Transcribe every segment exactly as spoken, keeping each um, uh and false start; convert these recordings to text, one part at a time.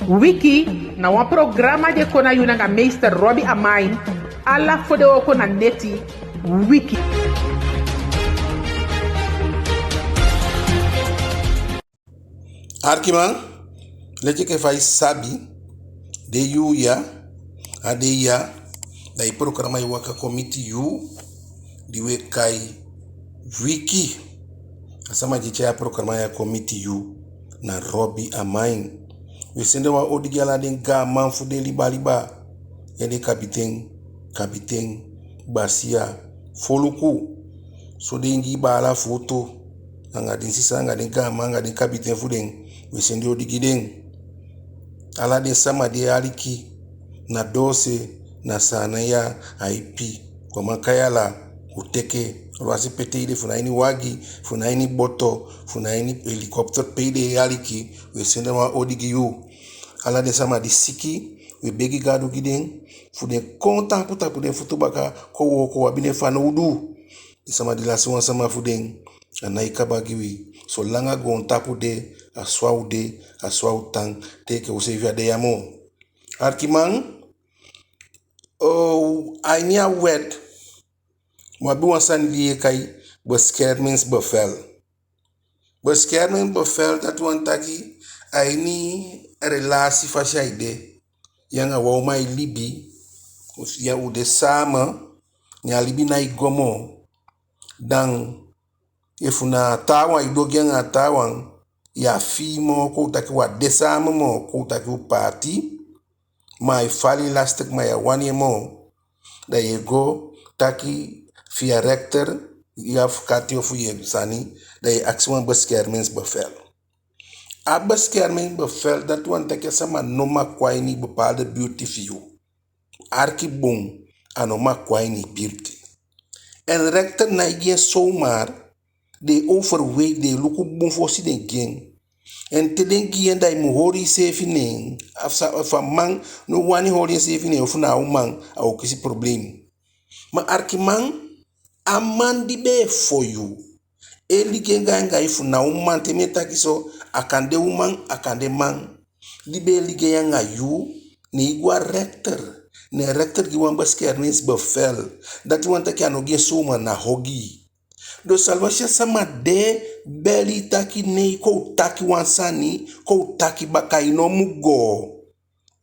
Wiki na wan programa di e kon na yu nanga meester Robbie Amain, ala fodewooko na neti. Wiki. Arkiman, leti enke fa i sabi, den yuu ya, a dei ya, da i programa e waka kon miti yu, di we kai Wiki. A sama di e tyai a programa ya kon miti yu, na Robbie Amain. We sende wan odi gi ala den gaaman fu den liba liba, den kabiten, kabiten, basiya, foluku. So den Ingii baala fu u tu, anga den sisa, anga den gaaman, anga den kabiten fu den, we sende odi gi den. Ala den sama di e aliki, na doose, na Saanan ya, a ipi, u á man kai ala, u teke, aluwasi pe te i de, fu na ini wagi, fu na ini boto, fu na ini helikopter, pe i de e aliki, we sende wan odi gi yu. Ala den sama di siki, we begi Gadu gi den, fu den kon taampu tapu den futu baka, kon wooko, u abi den fanowdu. Den sama di lasi wan sama fu den, a nái kaba gi wi. Solanga goontapu de, a so a o de, a so a o tan, te enke u seefi á de ya moo. Arkiman, o, a ini a wet, u abi wan sani di e kai beschermingsbevel. Beschermingsbevel, dati wani taki, a ini relatie fasi ai de, yu anga wan uman e libi, ya u de samen, ne a libi nái go moo, dan efu na a taawan, i du ogii anga a taawan, yu á fii moo, kon u taki u á de samen moo, kon u taki u paati, ma ai fali lastig, ma yu á wani en moo, da yu e go taki fi a rechter, yu afkati ofu yu e sani, da yu e akisi wan beschermingsbevel. A beschermingsbevel, dati wani taki a sama no man kon a ini bepaalde buurt fi yu. Arki bun, a no man kon a ini i buurt. En rechter nái gi en zomaar, den e overweeg, den e luku bun fosi den gi en. En te den gi en, da i mu holi iseefi neen, efu a man no wani holi enseefi neen, ofu na a uman, a o kisi probleem. Ma arkiman, a man di be e fon yu, e ligei anga yu, fu na uman, te mi e taki so, a kan de uman, a kan de man, di be e ligei anga yu, ne i go a rechter, ne rechter gi wan beschermingsbevel, dati wani taki a no gi en zomaar, na ogii. Dus aluwasi a sama de beli taki nei, kon u taki wan sani, kon u taki baka, i no mu go.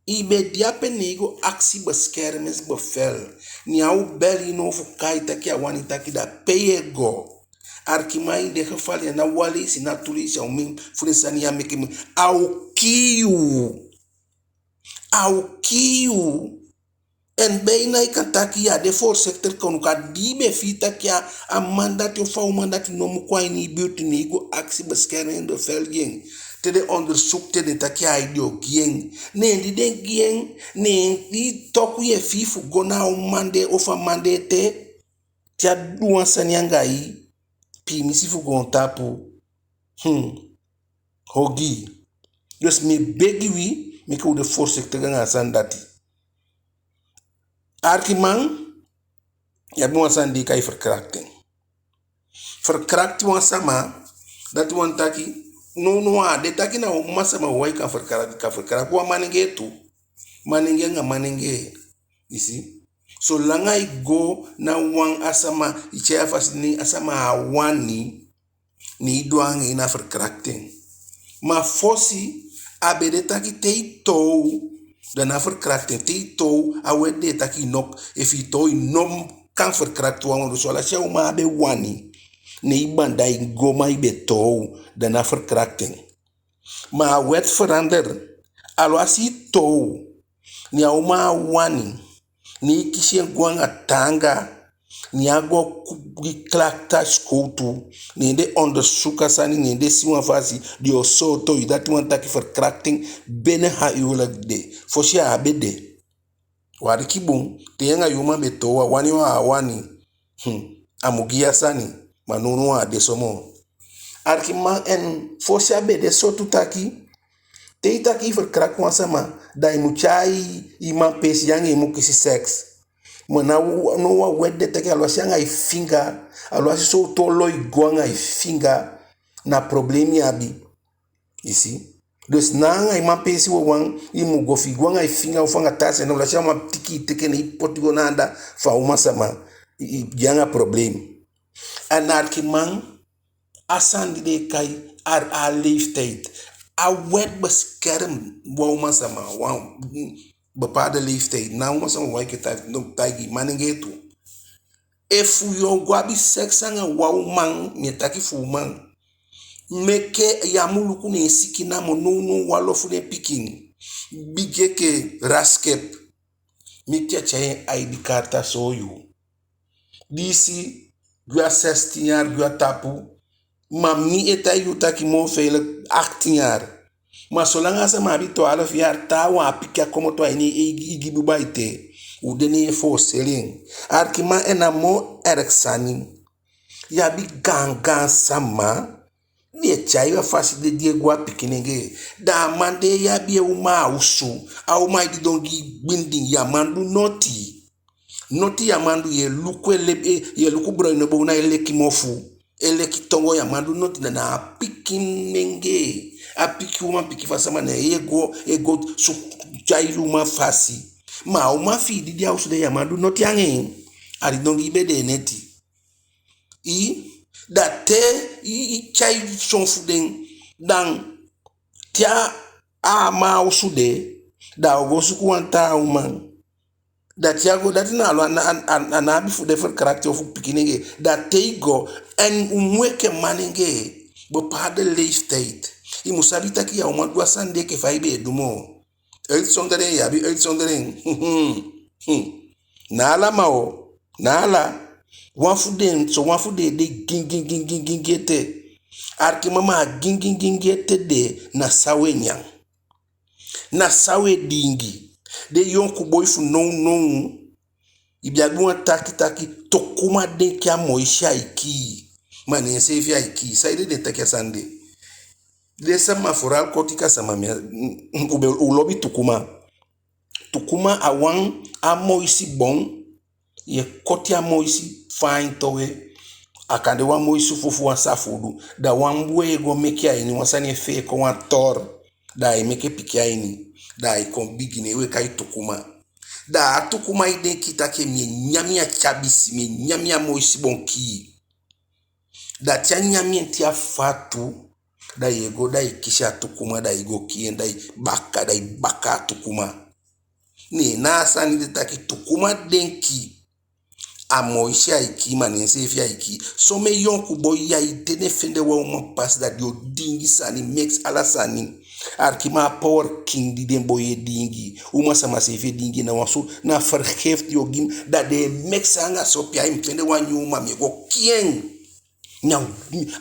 I be de ape, ne i go akisi beschermingsbevel. Ne a o beli i now fu kai taki a wani taki, da pe yu e go. Arkiman, ini den geval ya, ná wan leisi, ná tu leisi, a omen fu den sani ya meke mi, a o kii yu. A o kii yu. En bijna i kan taki yu á de voorzichtig, kon u kan, di i be fii taki a man dati ofu a uman dati no mu kon a ini i buurt, ne i go akisi beschermingsbevel gi en. Te den onderzoek, te den taki ai, den o gi en. Ne di den gi en, ne di toku yu e fii fu go na a uman de ofu a man de ete, te a du wan sani anga i, piimisi fu goontapu. Hmm. Ogii. Dus mi e begi wi, meke u de voorzichtig anga a sani dati. Arkiman, yu abi wan sani di i kai verkrachting. Verkracht wan sama, dati wani taki, nownow a á de taki na uman sama wawan i kan verkracht, i kan verkracht wan manengee tu. Manengee anga manengee. I si? Solanga i go na wan, a sama, i tyai a fasi, ne a sama á wani, ne i du anga en, na verkrachting. Ma fosi a be de taki te i toow, da ná verkrachting. Te i toow, a wet de taki i no, efu i toow i no kan verkracht wan uman. Dus aluwasi a uman á be wani, ne i banda i go, ma i be toow, da ná verkrachting. Ma a wet verander. Aluwasi i toow, ne a uman á wani, ne i kisi en go anga taanga, ne a go gi klacht a sikowtu, ne den onderzoek a sani, ne den si wan fasi, den o sooto i. Dati wani taki verkrachting binnen a huwelijk de. Fosi a á be de. U aliki bun, te yu anga yu uman be toow, a wani o á wani, hmm, a mu gi yu a sani, ma nownow a á de so moo. Arkiman, en fosi a be de so tu taki, te i taki i verkracht wan sama, da i mu tyai i man peesi, yu anga en mu kisi seks. Ma now, now a wet de taki aluwasi anga i finga, aluwasi sowtu olo i go anga i finga, na probleem i abi. I si? Dus na anga i manpeesi wawan i mu go. Fi i go anga i finga ofu anga taa sani, da i si a man pikin i teke, ne i poti go na anda fu a uman sama, i, i de anga problem. En arkiman, a sani di den e kai a, a leeftijd. A wet bescherm wan uman sama, wan bepaalde leeftijd. Na uman sama wawan enke, taki, no, taigi manengee tu. Efu yu o go abi seks anga wan uman, mi e taki fu uman, meke yu á mu luku ne en sikin namo. Nownow wan lo fu den pikin bigi enke raskep. Mi tyatya en I D kaart, a soi yu. Disi gwe a zestien jaar, gwe a tapu. Ma mi e taigi yu taki moo veilig achttien jaar. Ma solanga a sama abi twaalf jaar, taawan á piki a komoto a ini en eigi buba ete, u de ne en voorstelling. Arkiman, en a moo erg sani, yu abi gaangaan sama di e tyai wan fasi de, di e go a pikinengee. Da a man de, yu abi en uman a osu, a uman e didon gi i gbindin, yu á man du noti. Noti yu á man du. Yu e luku, e le-, e, yu e luku broineboo na en leki mofu, en leki tongo, yu á man du noti. Da na a pikinengee, a pikin uman pikin fu a sama, ne yu e go, e go suku tyai yu uman fasi. Ma a uman fi i di de a osu de, yu á man du noti anga en. A didon gi i bedi neti. I, da te i, i tyai son fu den, dan te a man a osu de, da a o go suku wan taa uman. Da te a go, dati na a lo, a ná, a ná, a ná abi fu de verkracht ofu pikinengee. Da te i go, en u mu enke manengee, bepaalde leeftijd, i mu sabi taki yu á o man du a sani de enke fa i be e du moo. Uitzondering, yu abi uitzondering. Na ala man o, na ala. Wan fu den, so wan fu den e de gingin gingin gingin ete. Arkiman, ma a gingin gingin ete de, na san u e nyan, na san u e diingi. Den yonku boi fu nownow, i be abi wan taki taki, tukuma denki a moisi ai kii, ma ne enseefi ai kii. Saide den taki a sani de? Den sama, vooral Kotika sama, mi á, u be, u lobi tukuma. Tukuma a wan, a moisi bon, yu e koti a moisi faain towe, a kan de wan moisi fufuu, wan safuudu, da wan bun e go meke a ini, wan sani e fee kon, wan tor, da ai meke pikin a ini, da ai kon bigi, ne u e kai tukuma. Da a tukuma e denki taki mi e nyan mi a tyabisi, mi e nyan mi a moisi bon kii. Da te a nyan en te a fatu, da yu e go, da i kisi a tukuma, da i go kii en, da i baka, da i baka a tukuma. Ne na a sani de taki tukuma denki a moisi ai kii, ma ne enseefi ai kii. Somen yonku boi ya, i de ne fende wan uman pasi, da den o diingi sani, mix ala sani. Arkiman, a power king di den boi e diingi, uman sama seefi e diingi, na wan so, na vergif den o gi mi, da den e mix anga sopi, ai mi fende wan nyun uman, mi e go kii en. Na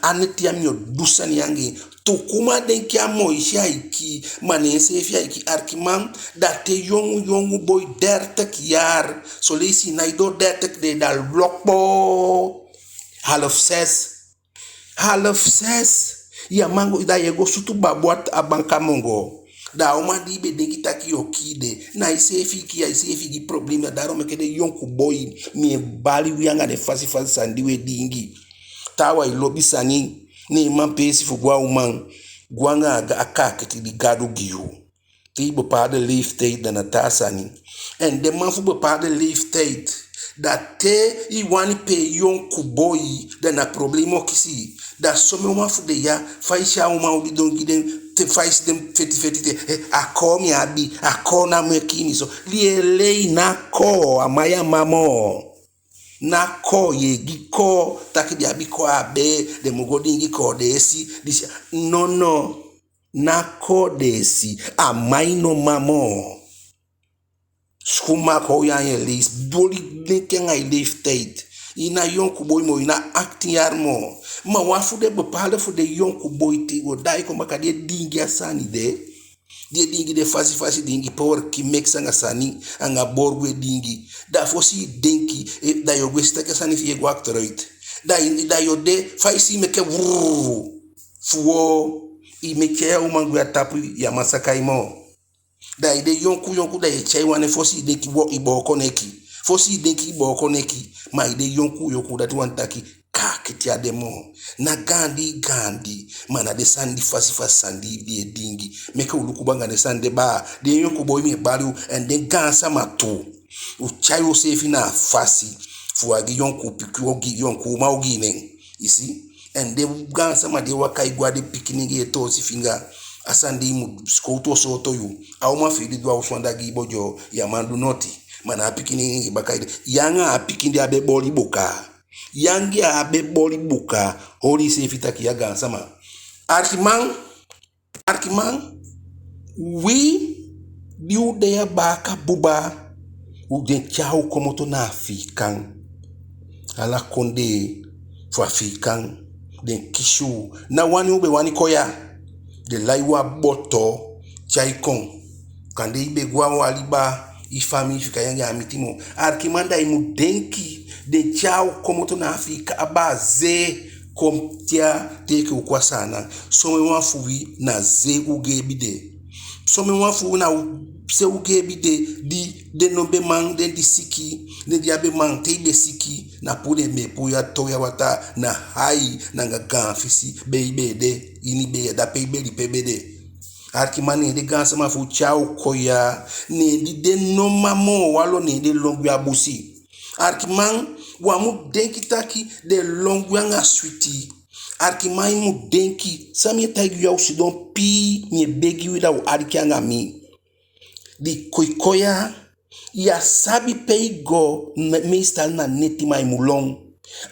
a neti ya mi o du sani anga en. Tukuma denki a moisi ai kii, ma ne enseefi ai kii. Arkiman, da te yongu yongu boi, dertig jaar, son leisi i nái doo dertig de, da lokpo, half zes. Half zes. Yu á man go, da yu e go sutu babu a banka mongo. Da a uman di i be denki taki yu o kii de, na iseefi i kii, a iseefi i gi problema. Daarom meke den yonku boi, mi e bali wi anga den fasi fasi sani di u e diingi. Taawan e lobi sani, ne i manpeesi fu go a uman, go anga a ga-, a kaakiti di Gadu gi yu. Te i bepaalde leeftijd, da na taa sani. En den man fu bepaalde leeftijd, da te i wani pee yonku boi, da na problema o kisi. Da somen wan fu den ya, fa i si a uman o didon gi den, te fa i si den feti feti te, eh, a koo mi abi, a koo namo e kii mi so. Lei e lei, ná koo, a man ya mama o. Ná koo, yu e gi koo, taki den abi koo a bee, den mu go diingi koo deesi, disi, nono. Ná koo deesi, a man i no mama o. Schoenmaker, hou je aan je leest. Doli denki anga i leeftijd. I ná yonku boi moo, i ná achttien jaar moo. Ma wan fu den bepaalde fu den yonku boi, te u o daai kon baka, di e diingi a sani de. Di e diingi den fasi fasi diingi, power king, mix anga sani, anga borgu e diingi. Da fosi i denki, eh, da yu o gwe si taki a sani fi i e go achteruit. Da i, da yu o de, fa i si i meke wrrr. Fu wo, i meke a uman gwe a tapu, yu á man saka en moo. Da i de yonku yonku, da yu e tyai wan nen, fosi i denki, wo, i booko neki. Fosi i denki, i booko neki. Ma i de yonku yonku, dati wani taki kaakiti a de moo. Na gaandi i gaandi, ma na den sani di fasi fasi sani di i be e diingi. Meke u luku bun anga den sani de baa. Den yonku boi, mi e bali u, en den gaansama tu. U tyai useefi na a fasi fu u á gi yonku pikin ogii, yonku uman ogii nen. I si? En den gaansama di e waka e go a den pikinengee e toosi finga. A sani de i mu sikowtu o sooto yu. A uman fi i di du a osu anda gi i bodyo, yu á man du noti. Ma na a pikinengee baka i de. Yu anga a pikin di á be boli buka. Yu anga a á be boli buka. Holi iseefi taki yu a gaansama. Arkiman, arkiman, wi di u de ya baaka buba, u, den tyai u komoto na Afiikan. Ala kondee fu Afiikan, den kisi u. Ná wani u be wani kon ya. Den lai u a boto tyai kon. Kande i be go a wan liba, i famii fika, yu anga en á miti moo. Arkiman, da i mu denki, den tyai u komoto na Afiika, abaa, ze, kon te ya, te enke u kon a Saanan. Somen wan fu wi na ze u geebi de. Somen wan fu wi na u, ze u geebi de, di den no be man, den di siki, den di á be man, te i be siki, na puu den be e puu yu a towe a wataa, na hai, na anga gaan fisi, be i be e de, ini be, da pe i be libi be de. Arkiman, ne den gaansama fu u tyai u kon ya, ne di den no man moo walo, ne den lon gwe a busi. Arkiman, u á mu denki taki den lon gwe anga switi. Arkiman, i mu denki, san mi e taigi yu ya, u sidon pii, mi e begi wi, da u aliki anga mi. Di i kon ya, yu á sabi pe i go, me-, meestal na neti, ma i mu lon.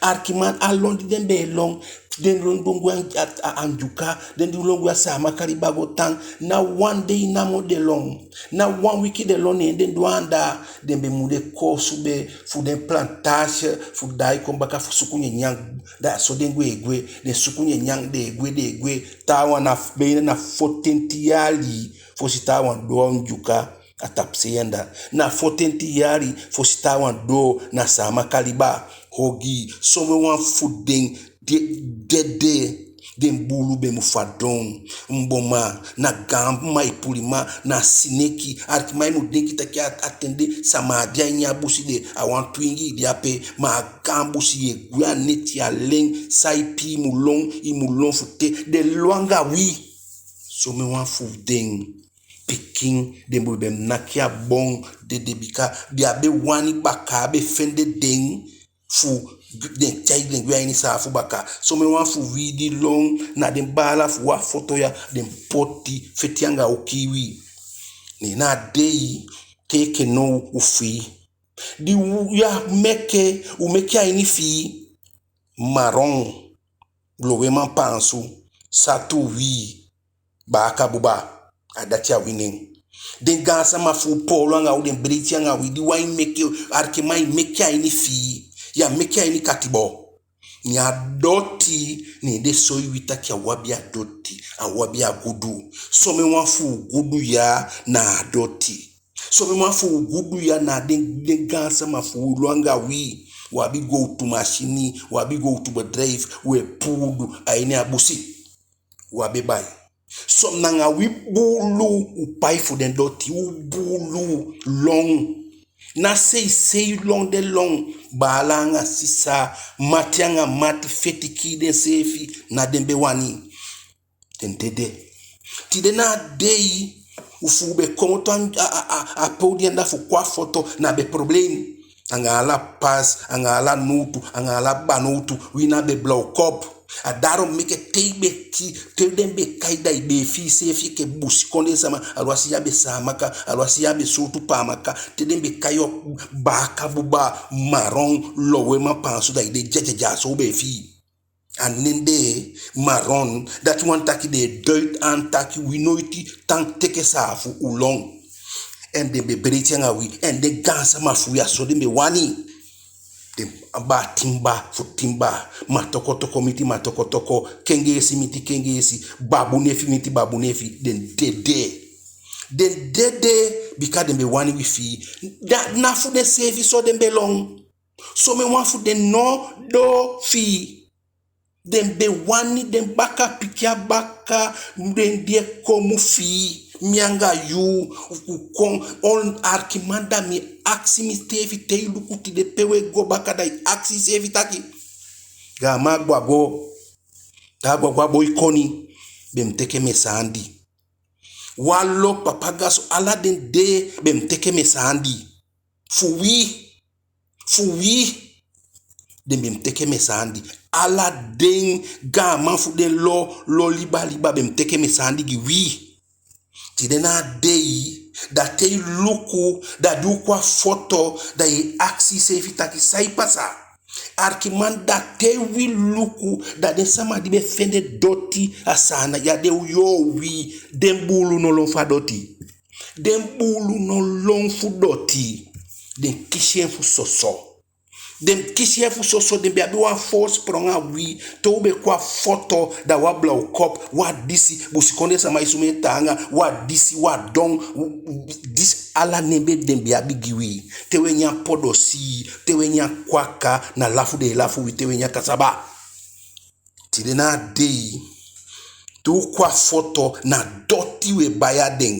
Arkiman, a lon di den be e lon, den lon, lon gwe a, a, a Ndyuka, den di lon gwe a Saamaka liba go tan, ná wan dei namo den lon. Ná wan wiki den lon, ne den doo anda, den be mu de koosube fu den plantage, fu daai kon baka fu suku nyanyan, da so den gwe e gwe, den suku nyanyan, den e gwe, den e gwe, taawan na, beina na fotenti yali, fosi taawan doo a Ndyuka, a tapusei anda. Na fotenti yali fosi taawan doo na Saamaka liba. Ogii, somen wan fu den de-, dede, den buulu be mu fadon. Mboma, na gaan maipulima, na sineki. Arkiman, i mu denki taki a, a ten de sama á de a ini a busi de, a wan twingi i de ape, ma a gaan busi, yu e gwe a neti, alen, san i pii i mu lon, i mu lon fu te, den lon anga wi. Somen wan fu den pikin, den be mu naki a bon dede, bika den á be wani bakaa be fende den fu den tyai den gwe a ini saafu baka. Somen wan fu wi di lon, na den baala fu u a foto ya, den poti feti anga u kii wi. Ne na a dei te enke now u fii. Di u ya meke, u meke a ini fii, Maron, Loweman Pansu, Satu, wi, Baaka Buba, a dati a wi nen. Den gaansama fu u poolo anga u, den breiti anga wi, di wan i meke, arkiman, i meke a ini fii, ya meke a ini katibo. Ne a doti, ne den soi wi taki a u abi a doti, a u abi a gudu. Somen wan fu u gudu ya na a doti. Somen wan fu u gudu ya na den, den gaansama fu u lon anga wi. U abi gowtu masini, u abi gowtu bedrijf, u e puudu a ini a busi. U á be bai. Somen anga wi buulu u pai fu den doti, u buulu lon. Na seisei lon den lon, baala anga sisa, mati anga mati feti kii denseefi, na den be wani. Den dede. Tide na a dei, u fu u be komoto a, a, a, a podium anda fu kon a foto, na be problem. Anga ala pas, anga ala nowtu, anga ala banowtu, wi na be blauwkop. A daarom meke te i be ki-, te den be kai, da i be e fii iseefi enke busikondee sama, alwasi ya be Saamaka, alwasi ya be sowtu Paamaka, te den be kai yu Baaka Buba, Maron, Loweman Pansu, da i de dyadyadya, so u be e fii. A nen de, Maron, dati wani taki den e duid aan taki wi noiti tan teke saafu, u lon. En den be breiti anga wi, en den gaansama fu wi, a so den be wani. Den abaa Timba fu Timba, Matokotoko miti Matokotoko, Kengeesi miti Kengeesi, Babunefi miti Babunefi, den dede. Den dede, bika den be wani wi fii. Da na fu denseefi so den be lon. Somen wan fu den no doo fii. Den be wani den baka pikin a baka, den di e kon mu fii, mi anga yu, u kon, on, arkiman, da mi e akisi miseefi, te i luku tide pe u e go baka, da i akisi iseefi taki, Gaaman Agwago, da Agwago a boi koni, be mu teke mi e saandi. Walo, Papa Gaso, ala den de be mu teke mi e saandi. Fu wi, fu wi, den be mu teke mi e saandi. Ala den gaaman fu den lo, lo liba liba be mu teke mi e saandi gi wi. Tide na a dei, da te i luku, da di u kon a foto, da i e akisi iseefi taki sai pasa. Arkiman, da te wi luku, da den sama di be fende doti a Saanan ya, den o yee wi, den buulu no lon fu a doti. Den buulu no lon fu doti. Den kisi en fu soso. Den kisi en fu soso, den be abi wan voorsprong a wi. Te u be kon a foto, da u a blauwkop, u a disi, busikondee sama e sumee taanga, u a disi, u a don, u, u, disi ala nen be den be abi gi wi. Te u e nyan podosii, te u e nyan kwaka, na lafu den e lafu wi, te u e nyan kasaba. Tide na a dei, te u kon a foto, na doti u e bai a den.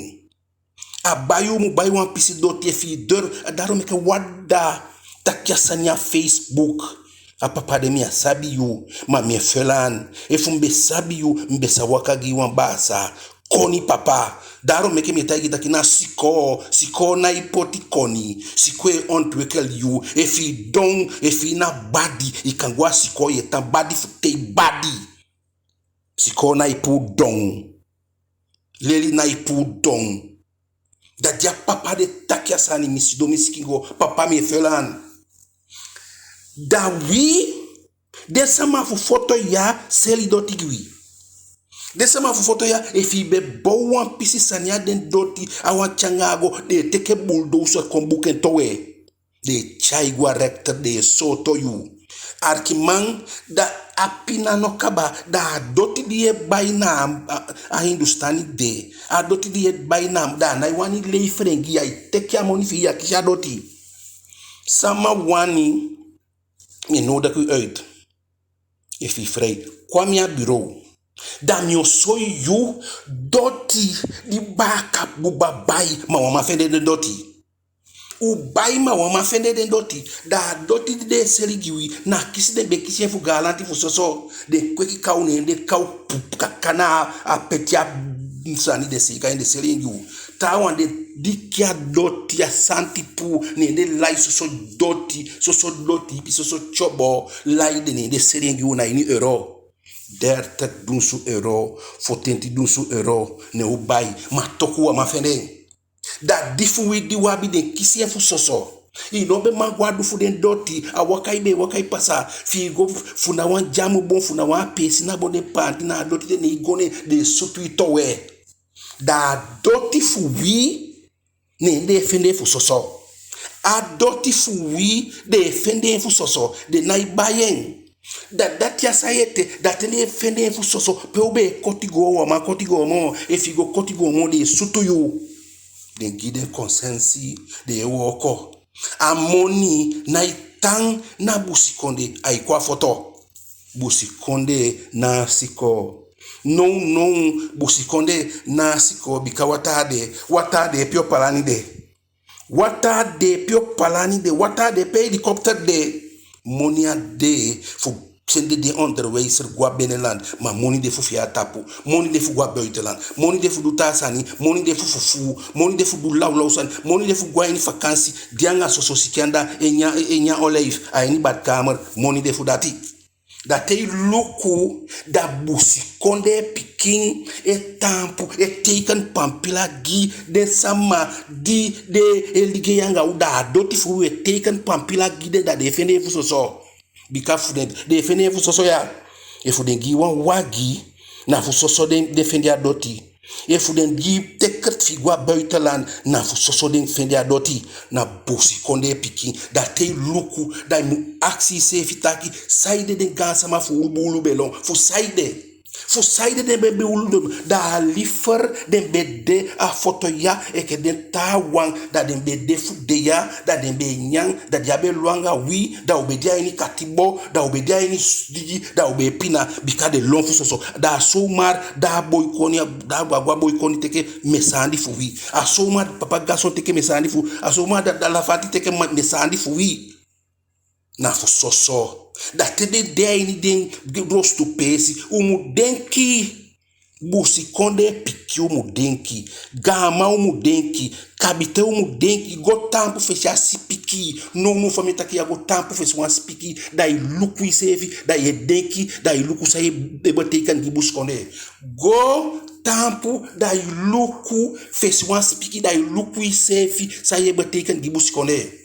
A bai, u mu bai wan pisi doti efi i doo. Daarom meke u á dda taki a sani a Facebook. A papa de, mi á sabi yu, ma mi e felan. Efu mi be sabi yu, mi be sa waka gi yu wan baasa. Koni papa. Daarom meke mi e taigi i taki na sikoo, sikoo nái poti koni. Sikoo e ontwikkel yu. Efi i don, efi i na badi, i kan go a sikoo, yu e tan badi fu te i badi. Sikoo nái puu don. Leli nái puu don. Da di a papa de taki a sani, mi sidon mi sikin go, papa, mi e felan. Da wi, den sama fu foto ya seli doti gi wi. Den sama fu foto ya, efi i be bow wan pisi sani a den doti, a wan tyangaa go, den e teke bulldozer kon buku en towe. Den e tyai i go a rechter, den e sooto yu. Arkiman, da a pina no kaba, da a doti di yu e bai na a, a, a Hindustani de. A doti di yu e bai na, da a nái wani lever en gi yu, ai teke a moni fi yu, yu á kisi a doti. Sama wani, mi e nodig u uit. Efi i frei, kon a mi a bureau. Da mi o soi yu doti di baaka buba bai, ma u á man fende den doti. U bai, ma u á man fende den doti. Da a doti di den e seli gi wi, na kisi den be kisi en fu galanti fu soso. Den kweki kaw, ne den kaw pupu kaka na a peti a sani, den seeka en, den seli en gi u. Taawan de diki a doti, a santi puu, ne den lai soso doti, soso doti, ipi soso tyobo, lai den, ne den seli en gi u na ini euro. Dertig dunsu euro, fotenti dunsu euro, ne u bai, ma toku u á man fende en. Da di fu wi di u abi, den kisi en fu soso. I no be man go a du fu den doti, a waka i be e waka e pasa, fi i go fu na wan dyamu bon, fu na wan apeesina bon, den paanti na a doti de, ne i go, ne den e sutu i towe. Da a doti fu wi, ne den e fende fu soso. A doti fu wi, den e fende en fu soso, den nái bai en. Da dati a san ete, da te den e fende en fu soso, pe u be e koti go, u á man koti go moo, efi i go koti go moo, den e sutu yu. Den gi den konsensi, den e wooko. A moni nái tan na busikondee, ai kon a foto. Busikondee ná a sikoo. Nownow busikondee ná a sikoo, bika wataa de, wataa de pe opalani de. Wataa de pe opalani de, wataa de pe helikopter de. Moni á de fu sende den onderwijzer go a binnenland, ma moni de fu fee a tapu. Moni de fu go a buitenland. Moni de fu du taa sani. Moni de fu fufuu. Moni de fu du lawlaw sani. Moni de fu go a ini vakansi, de anga soso sikin anda, e nyan, e nyan olijf a ini badkamer. Moni de fu dati. Da te i luku, da busikondee pikin e taampu, e teken pampila gi den sama di den e ligei anga u, da a doti fu u, e teken pampila gi den, da den e fende en fu soso. Bika fu den, den e fende en fu soso ya. Efu den gi i wan wagi, na fu soso den, den fende a doti. Efu den gi i ticket fi i go a buitenland, na fu soso den fende a doti. Na busikondee pikin. Da te i luku, da i mu akisi iseefi taki, saide den gaansama fu u buulu be lon? Fu saide? Fu saide den be buulu be lon? Da a liever den be de a foto ya enke den taawan, da den be de fu de ya, da den be e nyan, da den á be lon anga wi, da u be de a ini katibo, da u be de a ini s-, digi, da u be e pina, bika den lon fu soso. Da a zomaar, da a boi koni, da a Agwago a boi koni teke mi e saandi fu wi. A zomaar Papa Gason teke mi e saandi fu, a zomaar da, da Lafati teke ma, mi e saandi fu wi. Na fu soso. Da te den de a ini den losutu peesi, u mu denki. Busikondee pikin u mu denki. Gaaman u mu denki. Kabiten u mu denki. Go taampu fesi a sipikii. Nownow fa mi e taki ya, go taampu fesi wan sipikii. Da i luku iseefi, da i e denki, da i luku san i e betekent gi busikondee. Go taampu, da i luku fesi wan sipikii, da i luku iseefi san i e betekent gi busikondee.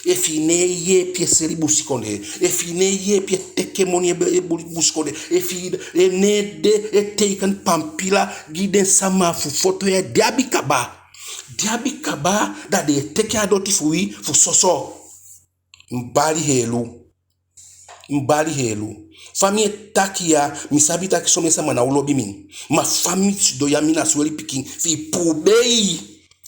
Efu i ná e yeepi e seli busikondee, efu i ná e yeepi e teke moni e be-, e boli busikondee, efu i ná e de e teiken pampila gi den sama fu foto ya, di abi kaba. Di abi kaba, da den e teke a doti fu wi fu soso. Mi bali helu. Mi bali helu. Fa mi e taki ya, mi sabi taki somen sama ná o lobi mi. Ma fa mi sidon ya, mi na sweli pikin. Fi i puubei,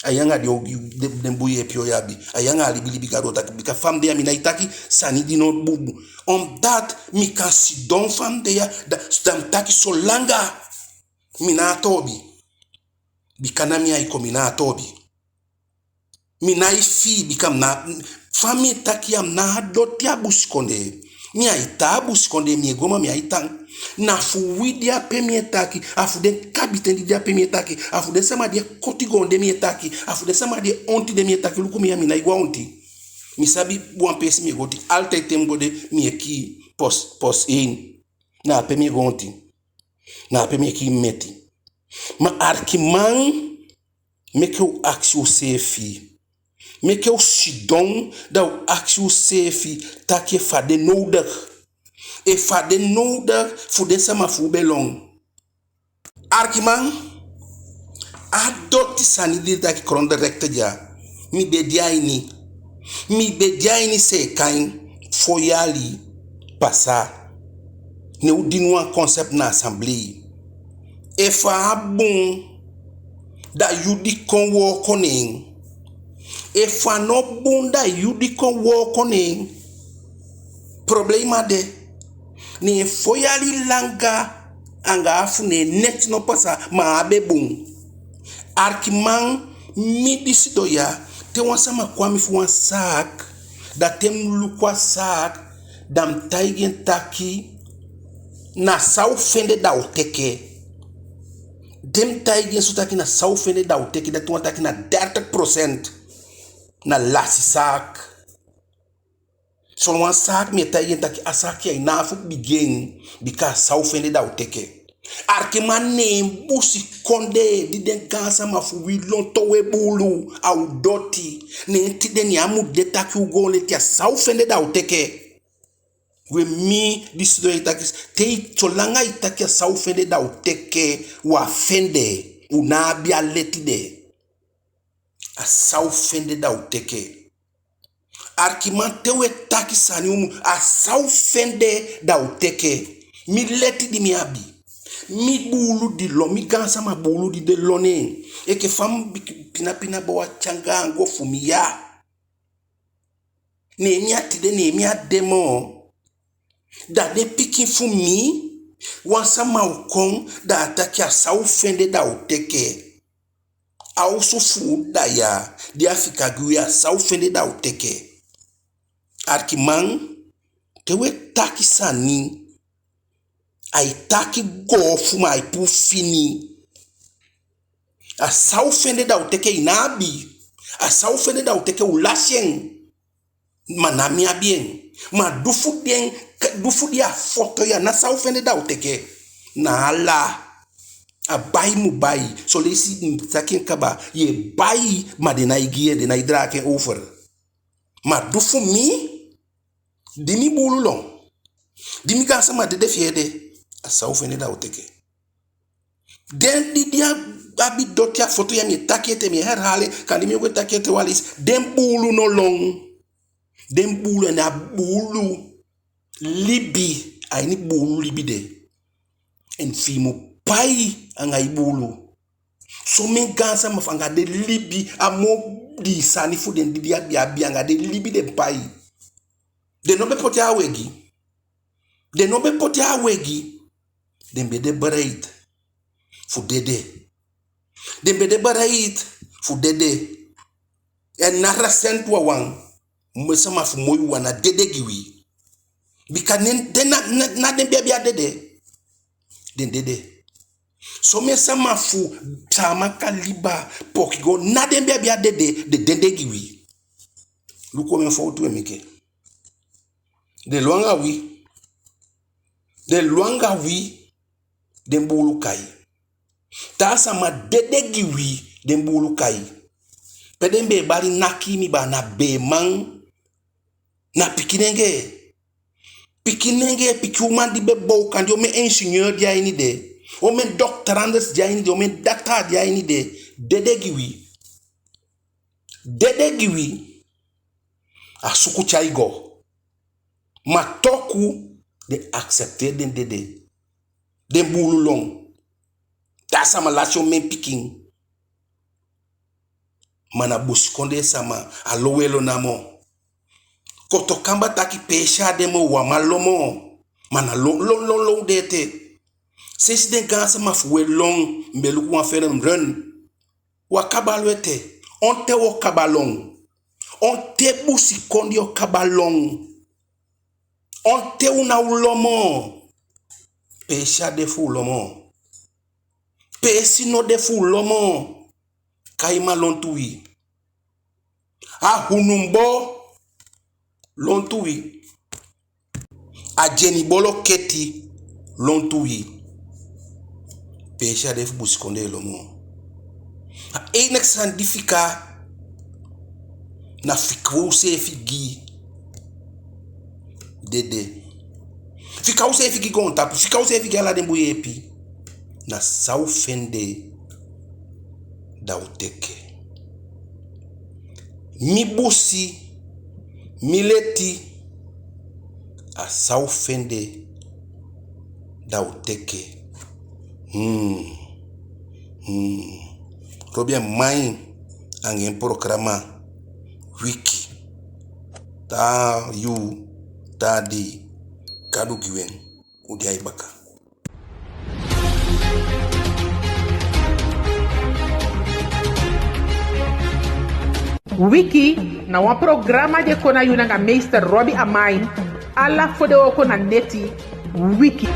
a yu anga den o-, den, den bun yeepi o abi. A yu anga a libilibi Gadu o taki. Bika fa mi de ya, mi nái taki sani di no bun. Omdat mi kan sidon fa mi de ya, da, da mi taki solanga mi ná a toobi. Bika na mi ai kon, mi ná a toobi. Mi nái fii, bika mi ná, fa mi e taki ya, mi ná a doti a busikondee. Mi ai tan a busikondee, mi e go, ma mi ai tan. Na fu wi de ape mi e taki, a fu den kabiten di de ape mi e taki, a fu den sama di e koti goon de mi e taki, a fu den sama di e onti de mi e taki. Luku mi ya, mi nái go a onti. Mi sabi wan peesi mi e go onti, altijd te mi go de, mi e kii pos, pos één. Na ape mi e go onti. Na ape mi e kii meti. Ma arkiman, meke u akisi useefi. Meke u sidon, da u akisi useefi taki efu a de nodig. Efu a de nodig fu den sama fu u be lon. Arkiman, a doti sani di den taki grondenrechten ya, mi be de a ini. Mi be de a ini Seekai fo yali pasa. Ne u dini wan concept na assemblee. Efu a bun, da yu di kon wooko neen. Efu a no bun, da yu di kon wooko neen. Problema de. Neen fo yali langa anga afu, neen neti no pasa, ma a be bun. Arkiman, mi di sidon ya, te wan sama kon a mi fu wan zaak, da te mi luku a zaak, da mi taigi en taki, na san u fende da u teke. Te mi taigi en so taki na san u fende da u teke, dati wani taki na dertig procent na lasi zaak. Sowan zaak mi e taigi en taki a zaak ya i ná a fu bigin, bika a san u fende da u teke. Arkiman, neen busikondee di den gaansama fu wi lon towe buulu, a u doti. Neen tide neen a mu de taki u go leti, a san u fende da u teke. We mi di sidon ya e taki, te i, solanga i taki a san u fende da u teke, u á fende, u ná abi a leti de. A san u fende da u teke. Arkiman, te u e taki sani u mu, a san u fende da u teke. Mi leti di mi abi. Mi buulu di lon, mi gaansama buulu di de lon neen. Enke fa mi bigi-, pina pina bow a tyanga ango fu mi ya. Neen mi a tide, neen mi á de moo. Da den pikin fu mi, wan sama o kon, da a taki a san u fende da u teke. A osu fu u dda ya, di a fika gi wi, a san u fende da u teke. Arkiman, te u e taki sani, ai taki goofu ma ai puu fini. A san u fende da u teke, i ná abi. A san u fende da u teke, u lasi en. Ma ná mi abi en. Ma du fu den, du fu di a foto ya, na san u fende da u teke. Na ala. A bai mu bai. Son leisi mi taki en kaba, yu e bai, ma den nái gi en, den nái draag en over. Ma du fu mi, di mi buulu lon, di mi gaansama dede fi en ede, a san u fende da u teke. Den di, di a, abi doti a foto ya, mi e taki ete, mi e herhaal en, kande mi o go e taki ete wan leisi, den buulu no lon. Den buulu, en a buulu libi, a ini buulu libi de. En fi i mu pai anga i buulu. Somen gaansama fu anga den libi, a moo dii sani fu den di den abi, abi anga den libi den pai. Den no be poti a wegi. Den no be poti a wegi. Den be de bereid fu dede. Den be de bereid fu dede. En na recent wawan, moo sama fu moi wan na dede gi wi. Bika ná den, na, na, na den be abi a dede. Den dede. Somen sama fu Saamaka liba, Poki go, na den be abi a dede, den dede gi wi. Luku omen fowtu e meke. Den lon anga wi. Den lon anga wi. Den buulu kai. Taa sama dede gi wi, den buulu kai. Pe den be e bali Naki, mi baa, na beeman, na pikinengee. Pikinengee, pikin uman di be bow kande, omen ingenieur de a ini de. Omen doctorandus de a ini de, omen data de a ini de. Dede gi wi. Dede gi wi. A suku tyai go. Ma toku den accepteer den dede. Den buulu lon. Taa sama lasi omen pikin. Ma na busikondee sama, a lon u e lon namo. Koto kamba taki peesi á de moo, u á man lon moo. Ma na lon, lon, lon, lon u de ete. Sensi den gaansama fu u e lon, mi be luku wan felem, Run. U á kaba lon ete. Onten u o kaba lon? Onten busikondee o kaba lon? Onten u ná o lon moo? Peesi á de fu u lon moo. Peesi no de fu u lon moo. Kaiman lontu wi. A hunumbo lontu wi. A dyeniboloketi lontu wi. Peesi á de fu busikondee lon moo. A enige sani di fika, na fika useefi gi dede. Fika useefi gi goontapu, fika useefi gi ala den bun yeepi. Na san u fende, da u teke. Mi busi, mi leti, a san u fende, da u teke. Hmm. Hmm. Robi Amain anga en programa Wiki. Taa yuu, taa dei, Gadu gi u en, u de a i baka. Wiki na wan programa di e kon na yu nanga meester Robi Amain, ala fodewooko na neti. Wiki.